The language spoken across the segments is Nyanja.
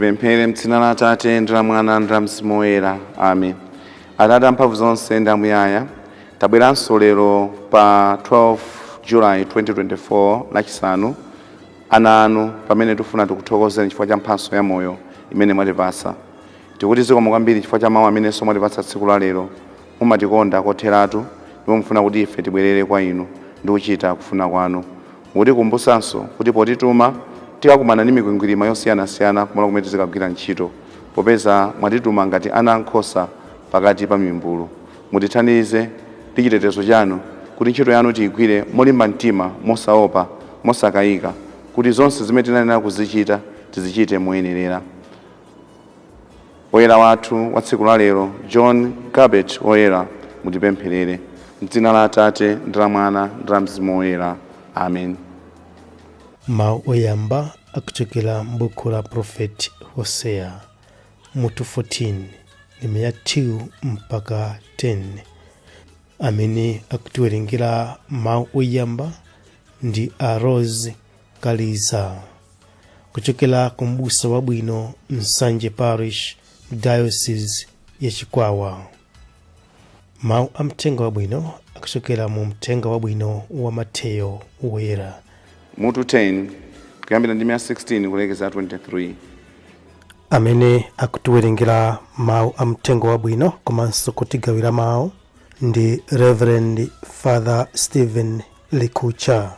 Tipemphere m'dzina la Atate ndi la Mwana ndi la Mzimu Woyera. Amen. Atate amphamvu zonse ndi amuyaya, tabweranso lero pa 12 July 2024, Lachisanu, ana anu, pamene tifuna tikuthokozeni chifukwa cha mphatso ya moyo imene mwatipatsa. Tikuti zikomo kwambiri chifukwa cha mawu amenenso mwatipatsa tsiku la lero. Mumatikonda kotheratu ndipo mufuna kuti ife tibwerere kwa inu ndi kuchita kufuna kwanu. Mukutikumbutsanso kuti potituma tikakumana ndi mikwingwirima yosiyanasiyana kumalo kumene tizikagwira ntchito, popeza mwatituma ngati ana ankhosa pakati pa mimbulu. Mutithandize ndi chitetezo chanu kuti ntchito yanu tiyigwire molimba mtima, mosaopa, mosakayika, kuti zonse zimene tinayenera kuzichita tizichite moyenerera. Woyera wathu wa tsiku la lero, John Garbett Woyera, mutipempherere. M'dzina la Atate ndi la Mwana ndi la Mzimu Woyera. Amen. Mawu oyamba akuchokera m'buku la Prophet Hosea, mutu 14, ndime ya 2 mpaka 10. Amene akutiwerengera mawu oyamba ndi a Rose Kaliza kuchokera ku Mbusa Wabwino, Nsanje Parish, Diocese ya Chikwawa. Mawu a mthenga wabwino akuchokera mu Mthenga Wabwino wa Mateyo Woyera, mutu 10, kuyambira ndime ya 16 kulekeza 23. Amene akutiwerengera mawu a mthenga wabwino komanso kutigawira mawu ndi Reverend Father Stephen Likucha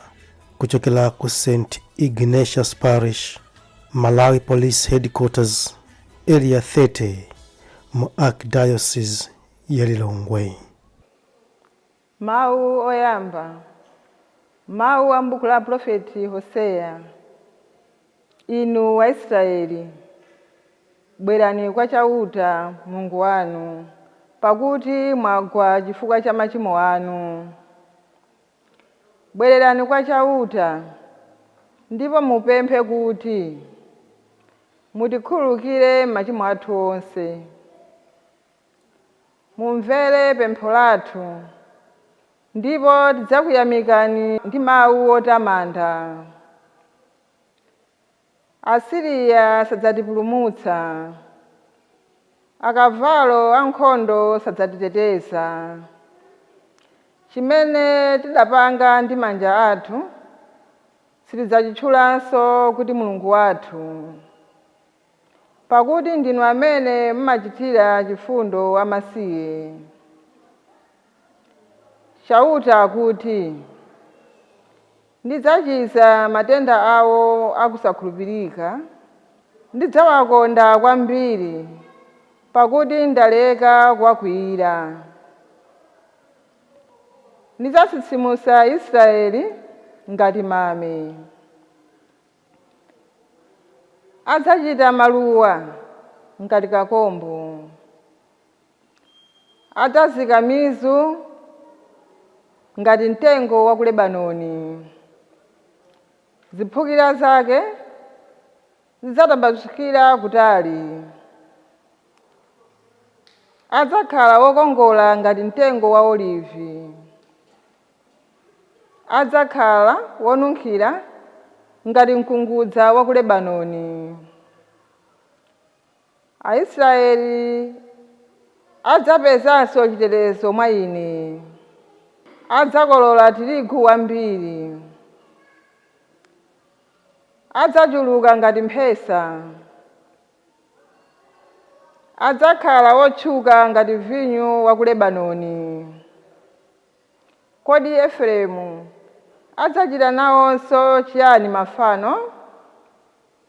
kuchokera ku St Ignatius Parish, Malawi Police Headquarters, Area 30, mu Archdiocese ya Lilongwe. Mawu oyamba. Mawu a m'buku la Profeti Hoseya. Inu Waisraeli, bwerani kwa Chauta Mulungu wanu, pakuti mwagwa chifukwa cha machimo anu. Bwererani kwa Chauta ndipo mupemphe kuti mutikhululukire machimo athu onse. Mumvere pempho lathu, ndipo tidzakuyamikani ndi mawu otamanda. Asiriya sadzatipulumutsa, akavalo ankhondo sadzatiteteza. Chimene tidapanga ndi manja athu sitidzachitchulanso kuti Mulungu wathu, pakuti ndinu amene mumachitira chifundo amasiye. Chauta akuti, "Ndidzachiza matenda awo akusakhulupirika. Ndidzawakonda kwambiri, pakuti ndaleka kuwakwiyira. Ndidzatsitsimutsa Israeli ngati mame. Adzachita maluwa ngati kakombo. Adzazika mizu ngati mtengo wa ku Lebanoni. Ziphukira zake zidzatambasukira kutali. Adzakhala wokongola ngati mtengo wa olivi. Adzakhala wonunkhira ngati mkungudza wa ku Lebanoni. Aisraeli adzapezanso chitetezo mwa ine. Adzakolola tirigu wambiri. Adzachuluka ngati mphesa. Adzakhala wotchuka ngati vinyo wa ku Lebanoni. Kodi Efereimu adzachita nawonso chiyani mafano?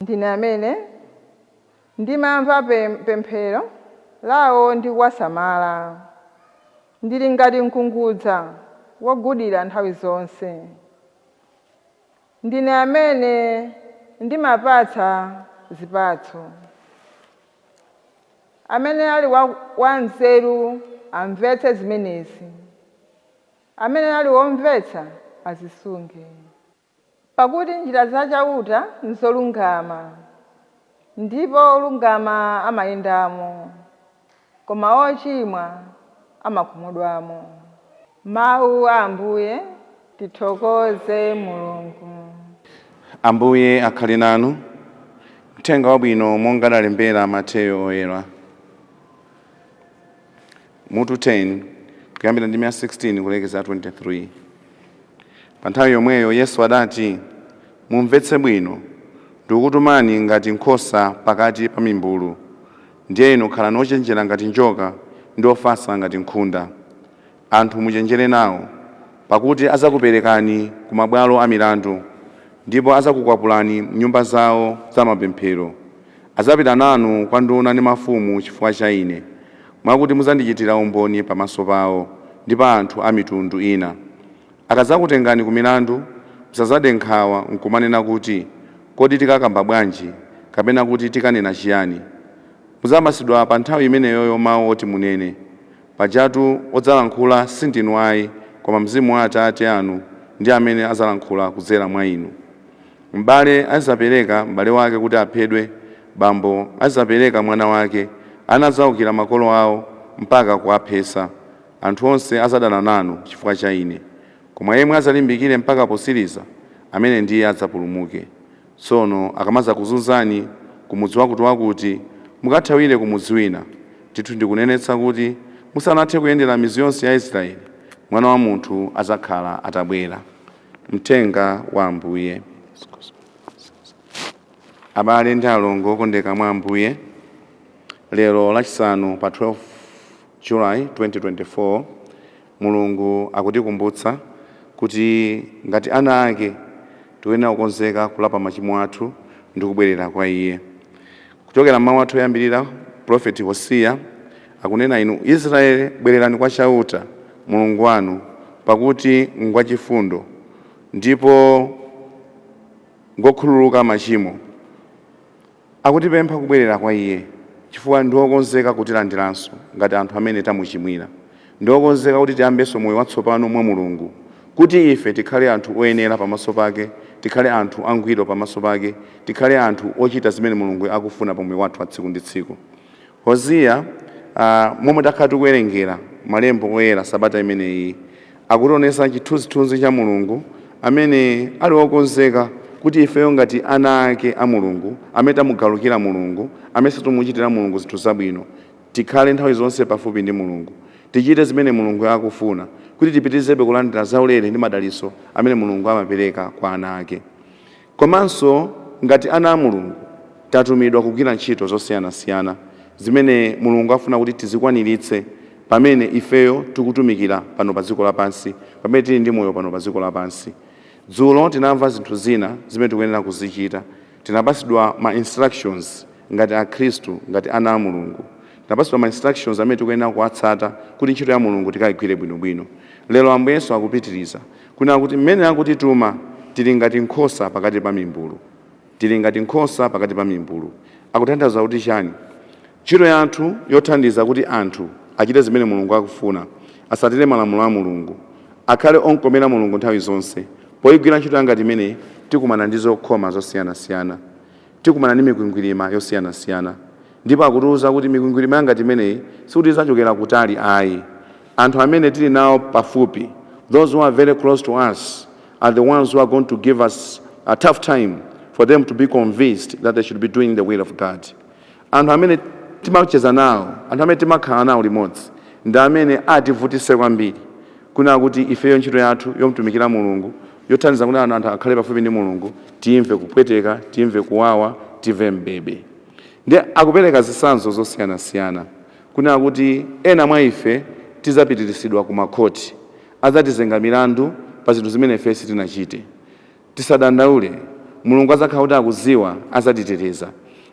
Ndine amene ndimamva pemphero lawo ndi kuwasamala. Ndili ngati mkungudza wogudira nthawi zonse. Ndine amene ndimapatsa zipatso. Amene ali wanzeru amvetse zimenezi. Amene ali womvetsa azisunge. Pakuti njira za Chauta nzolungama, ndipo olungama amayendamo, koma ochimwa amakhumudwamo. Mawu a Ambuye. Tithokoze Mulungu. Ambuye akhale nanu. Mthenga wabwino monga adalembera Mateyo Oyera, mutu 10, kuyambira ndime ya 16 kulekeza 23. Pa nthawi yomweyo Yesu adati, "Mumvetse bwino, ndikukutumani ngati nkhosa pakati pa mimbulu. Ndiye inu khalani ochenjera ngati njoka ndi ofatsa ngati nkhunda. Anthu muchenjere nawo, pakuti adzakuperekani ku mabwalo a milandu, ndipo adzakukwapulani m'nyumba zawo za mapemphero. Adzapita nanu kwa nduna ndi mafumu chifukwa cha Ine, mwakuti mudzandichitira umboni pamaso pawo ndi pa anthu a mitundu ina. Akadzakutengani ku milandu, musadzade nkhawa nkumanena kuti, 'Kodi tikakamba bwanji?' kapena kuti, 'Tikanena chiyani?' Mudzapatsidwa pa nthawi imeneyoyo mawu oti munene. Pajatu odzalankhula sindinu ayi, koma Mzimu wa Atate anu ndi amene adzalankhula kudzera mwa inu. M'bale adzapereka m'bale wake kuti aphedwe, bambo adzapereka mwana wake, ana adzawukira makolo awo mpaka kuwaphetsa. Anthu onse adzadana nanu chifukwa cha Ine. Koma yemwe adzalimbikire mpaka potsiriza, amene ndiye adzapulumuke. Tsono akamadzakuzunzani kumudzi wakutiwakuti, mukathawire kumudzi wina. Ndithu ndikunenetsa kuti musanathe kuyendera midzi yonse ya Israeli, Mwana wa Munthu adzakhala atabwera." Mthenga wa Ambuye. Abale ndi alongo okondeka mwa Ambuye, lero Lachisanu pa 12 July 2024, Mulungu akutikumbutsa kuti ngati ana ake tikuyenera kukonzeka kulapa machimo athu ndi kubwerera kwa Iye. Kuchokera mawu athu oyambirira, Prophet Hosiya akunena, "Inu Israeli, bwererani kwa Chauta Mulungu wanu, pakuti ngwachifundo ndipo ngokhululuka machimo." Akutipempha kubwerera kwa Iye chifukwa ndi wokonzeka kutilandiranso ngati anthu amene tamuchimwira. Ndi wokonzeka kuti tiyambenso moyo watsopano mwa Mulungu, kuti ife tikhale anthu oyenera pamaso pake, tikhale anthu angwiro pamaso pake, tikhale anthu ochita zimene Mulungu akufuna pa moyo wathu wa tsiku ndi tsiku. Hosiya, momwe takhala tikuwerengera malembo oyera sabata imeneyi, akutionetsa chithunzithunzi cha Mulungu amene ali wokonzeka kuti ifeyo ngati ana ake a Mulungu amene tamugalukira Mulungu, amene sitimuchitira Mulungu zinthu zabwino, tikhale nthawi zonse pafupi ndi Mulungu, tichite zimene Mulungu akufuna, kuti tipitirizebe kulandira zaulere ndi madalitso amene Mulungu amapereka kwa ana ake. Komanso ngati ana a Mulungu tatumidwa kugwira ntchito zosiyanasiyana zimene Mulungu afuna kuti tizikwaniritse pamene ifeyo tikutumikira pano pa dziko lapansi, pamene tili ndi moyo pano pa dziko lapansi. Dzulo tinamva zinthu zina zimene tikuyenera kuzichita. Tinapatsidwa ma instructions ngati Akhristu, ngati ana a Mulungu. Tinapatsidwa ma instructions amene tikuyenera kuwatsata kuti ntchito ya Mulungu tikayigwire bwinobwino. Lero Ambuye Yesu akupitiriza kunena kuti mmene akutituma, tili ngati nkhosa pakati pa mimbulu. Tili ngati nkhosa pakati pa mimbulu. Akutanthauza kuti chani? Ntchito yathu yothandiza kuti anthu achite zimene Mulungu akufuna, asatire malamulo a Mulungu, akhale omkomera Mulungu nthawi zonse, poyigwira ntchito yangati imeneyi tikumana ndi zokhoma zosiyanasiyana, tikumana ndi mikwingwirima yosiyanasiyana. Ndipo akutiwuza kuti mikwingwirima yangati imeneyi sikuti idzachokera kutali ayi. Anthu amene tili nawo pafupi, those who are very close to us, are the ones who are going to give us a tough time for them to be convinced that they should be doing the will of God. Anthu amene timacheza nawo, anthu amene timakhala nawo limodzi, ndi amene ativutise kwambiri kunena kuti ifeyo ntchito yathu yomtumikira Mulungu, yothandiza kuti anthu akhale pafupi ndi Mulungu, timve kupweteka, timve kuwawa, timve mbebe. Ndi akupereka zitsanzo zosiyanasiyana kunena kuti ena mwa ife tidzapitirisidwa ku makhoti, adzatizenga milandu pa zinthu zimene ife sitinachite. Tisadandaule, Mulungu adzakhala kuti akudziwa, adzatiteteza.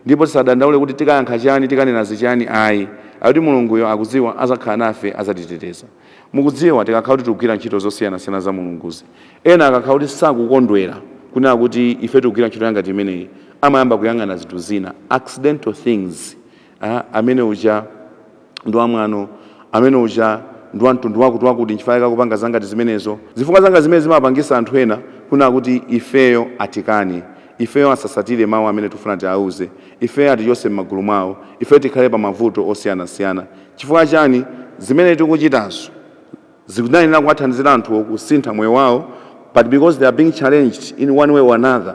Ndipo tisadandaule kuti tikayankha chani, tikanena zichani ayi, akuti Mulunguyo akudziwa, adzakhala nafe, adzatiteteza. Mukudziwa, tikakhala kuti tikugwira ntchito zosiyanasiyana za Mulunguzi, ena akakhala kuti sakukondwera kunena kuti ife tikugwira ntchito yangati imeneyi, amayamba kuyang'ana zinthu zina, accidental things. Amene uja ndi wamwano, amene uja ndi wamtundu wakuti wakuti, nchifukwa chake akupanga zangati zimenezo. Zifukwa zanga zimene zimapangisa anthu ena kunena kuti ifeyo atikane, ifeyo asasatire mawu amene tifuna tiauze, ifeyo atichose m'magulu mwawo, ifeyo tikhale pa mavuto osiyanasiyana. Chifukwa chani? Zimene tikuchitazo zikunayenera kuwathandizira anthuwo kusintha moyo wawo, but because they are being challenged in one way or another,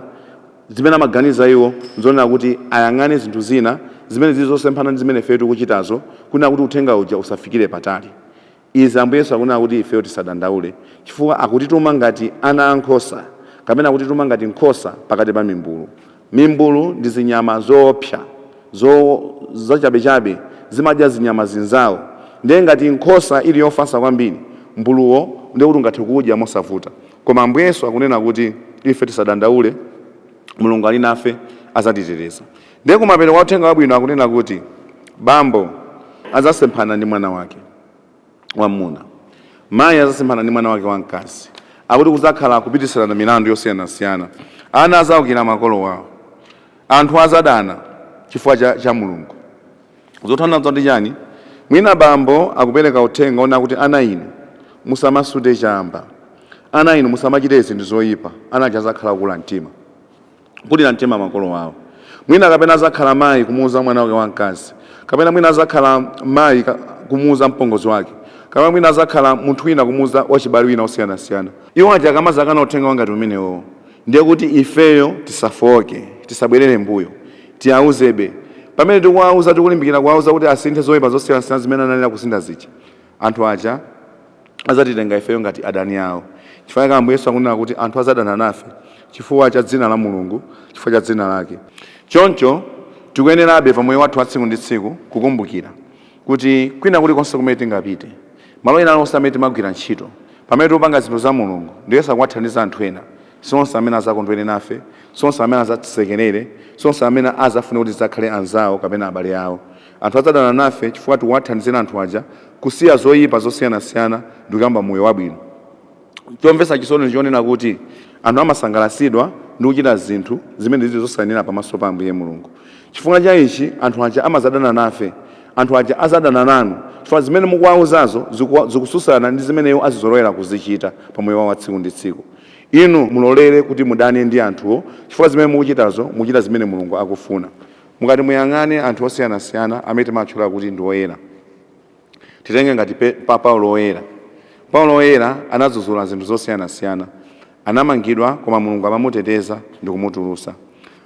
Zimene amaganiza iwo nzonena kuti ayang'ane zinthu zina zimene zili zosemphana ndi zimene ifeyo tikuchitazo, kunena kuti uthenga uja usafikire patali. Izi Ambuye Yesu akunena kuti ifeyo tisadandaule, chifukwa akutituma ngati ana ankhosa kapena akutituma ngati nkhosa pakati pa mimbulu. Mimbulu ndi zinyama zoopsa, zachabechabe, zimadya zinyama zinzawo. Ndiye ngati nkhosa ili yofatsa kwambiri, mbuluwo ndiye kuti ungathe kudya mosavuta. Koma Ambuye Yesu akunena kuti ife tisadandaule, Mulungu ali nafe, azatiteteza. Ndiye kumapeto kwa uthenga wabwino akunena kuti bambo azasemphana ndi mwana wake wamuna, mayi azasemphana ndi mwana wake wamkazi. Akuti kuzakhala kupitisirana milandu yosiyanasiyana, ana azawukira makolo wawo, anthu azadana chifukwa cha Mulungu. Zotanthauza ndi chani? Mwina bambo akupereka uthenga ona kuti ana inu musamasute chamba, ana inu musamachite zinthu zoyipa, ana aja azakhala kukula mtima, kulira mtima makolo awo. Mwina kapena azakhala mayi kumuuza mwana wake wamkazi, kapena mwina azakhala mayi kumuuza mpongozi wake, kapena mwina azakhala munthu wina kumuuza wachibale wina osiyanasiyana. Iwo aja akamazakana uthenga wangati umenewo, ndiye kuti ifeyo tisafoke, tisabwerere mbuyo, tiyauzebe. Pamene tikuwauza, tikulimbikira kuwauza kuti asinthe zoyipa zosiyanasiyana zimene analira kusintha zija, anthu aja azatitenga ifeyo ngati adani awo. Chifukwa chake Ambuye Yesu akunena kuti anthu azadana nafe chifukwa cha dzina la Mulungu, chifukwa cha dzina lake. Choncho tikuyenerabe pamoyo wathu wa tsiku ndi tsiku kukumbukira kuti kwina kulikonse kumene tingapite, malo ena aliwonse amene timagwira ntchito, pamene tikupanga zinthu za Mulungu ndiyesa kuwathandiza anthu ena, si onse amene azakondwere nafe, si onse amene azatisekerere, si onse amene azafune kuti tidzakhale anzawo kapena abale awo. Anthu adzadana nafe chifukwa tikuwathandizira anthu aja kusiya zoyipa zosiyanasiyana ndi kuyamba moyo wabwino. Chomvetsa chisoni ndichonena kuti anthu amasangalatsidwa ndi kuchita zinthu zimene zili zosayenera pamaso pa Ambuye Mulungu. Chifukwa cha ichi anthu aja amazadana nafe, anthu aja azadana nanu chifukwa zimene mukuwauzazo zikususana ndi zimene iwo azizolowera kuzichita pa moyo wawo wa tsiku ndi tsiku. Inu mulolere kuti mudane ndi anthuwo chifukwa zimene mukuchitazo mukuchita zimene Mulungu akufuna. Mukati muyang'ane anthu osiyanasiyana amene timatchula kuti ndi oyera, titenge ngati Paulo Woyera. Paulo Woyera anadzudzula zinthu zosiyanasiyana, anamangidwa koma Mulungu amamuteteza ndi kumutulutsa.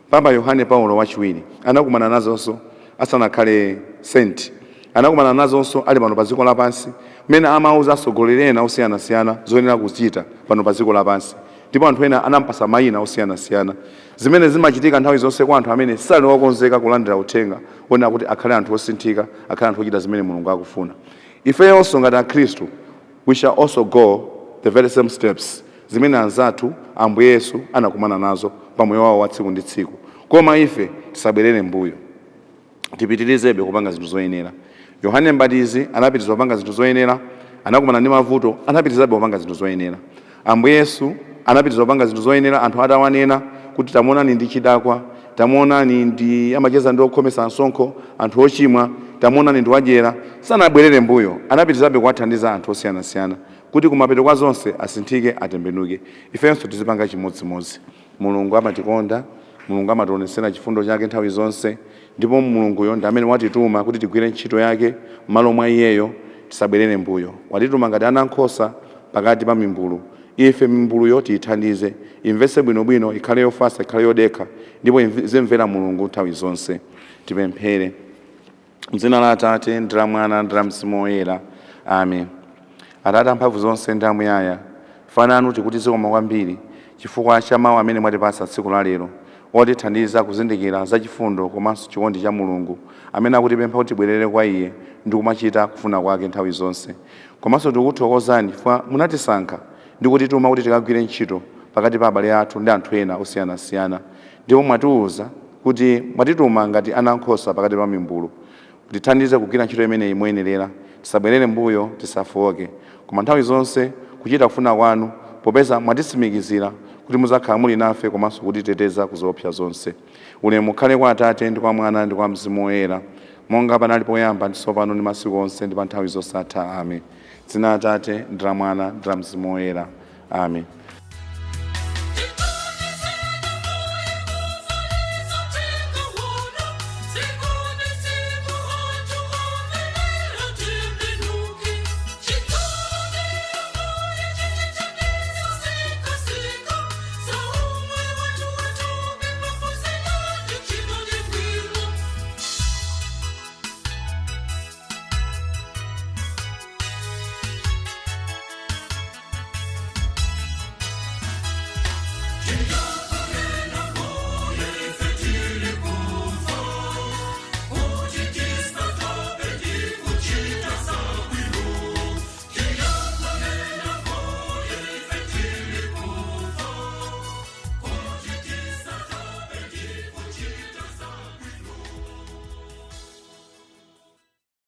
Papa Yohane Paulo wachiwiri anakumana nazonso asanakhale saint, anakumana nazonso ali pano pa dziko lapansi, mmene amauza atsogoleri ena osiyanasiyana zoyenera kuchita pano pa dziko lapansi, ndipo anthu ena anampasa mayina osiyanasiyana, zimene zimachitika nthawi zonse kwa anthu amene sali okonzeka kulandira uthenga onena kuti akhale anthu osinthika, akhale anthu ochita zimene Mulungu akufuna. Ifeyonso ngati Akhristu, we shall also go the very same steps zimene anzathu Ambuye Yesu anakumana nazo pa moyo wawo wa tsiku ndi tsiku. Koma ife tisabwerere mbuyo, tipitirizebe kupanga zinthu zoyenera. Yohane Mbatizi anapitiriza kupanga zinthu zoyenera, anakumana ndi mavuto, anapitirizabe kupanga zinthu zoyenera. Ambuye Yesu anapitiriza kupanga zinthu zoyenera anthu atawanena kuti tamuonani ndi chidakwa, tamuonani ndi amacheza ndi okhomesa msonkho, anthu ochimwa, tamuonani ndi wadyera. Sanabwerere mbuyo, anapitirizabe kuwathandiza anthu osiyanasiyana kuti kumapeto kwa zonse asinthike, atembenuke. Ifenso tizipanga chimodzimodzi. Mulungu amatikonda, Mulungu amationetsera chifundo chake nthawi zonse, ndipo Mulunguyo ndi amene watituma kuti tigwire ntchito yake m'malo mwa iyeyo. Tisabwerere mbuyo. Watituma ngati ana ankhosa pakati pa mimbulu. Ife mimbuluyo tiyithandize imvetse bwinobwino, ikhale yofatsa, ikhale yodekha, ndipo izimvera Mulungu nthawi zonse. Tipemphere. Mdzina la Atate ndi la Mwana ndi la Mzimu Woyera, amen. Atate amphamvu zonse ndi amuyaya, fananu tikuti zikomo kwambiri chifukwa cha mawu amene mwatipatsa tsiku la lero, otithandiza kuzindikira za chifundo komanso chikondi cha Mulungu amene akutipempha kuti tibwerere kwa iye ndi kumachita kufuna kwake nthawi zonse. Komanso tikukuthokozani chifukwa munatisankha ndi kutituma kuti tikagwire ntchito pakati pa abale athu ndi anthu ena osiyanasiyana, ndipo mwatiwuza kuti mwatituma ngati ana ankhosa pakati pa mimbulu. Kutithandize kugwira ntchito imeneyi moyenerera, tisabwerere mbuyo, tisafowoke, koma nthawi zonse kuchita kufuna kwanu, popeza mwatitsimikizira kuti muzakhala muli nafe komanso kutiteteza ku zoopsa zonse. Ulemu ukhale kwa Atate ndi kwa Mwana ndi kwa Mzimu Woyera, monga panali poyamba ndi tsopano ndi masiku onse ndi pa nthawi zosatha. Amen. Dzina la Atate ndi la Mwana ndi la Mzimu Woyera. Amen.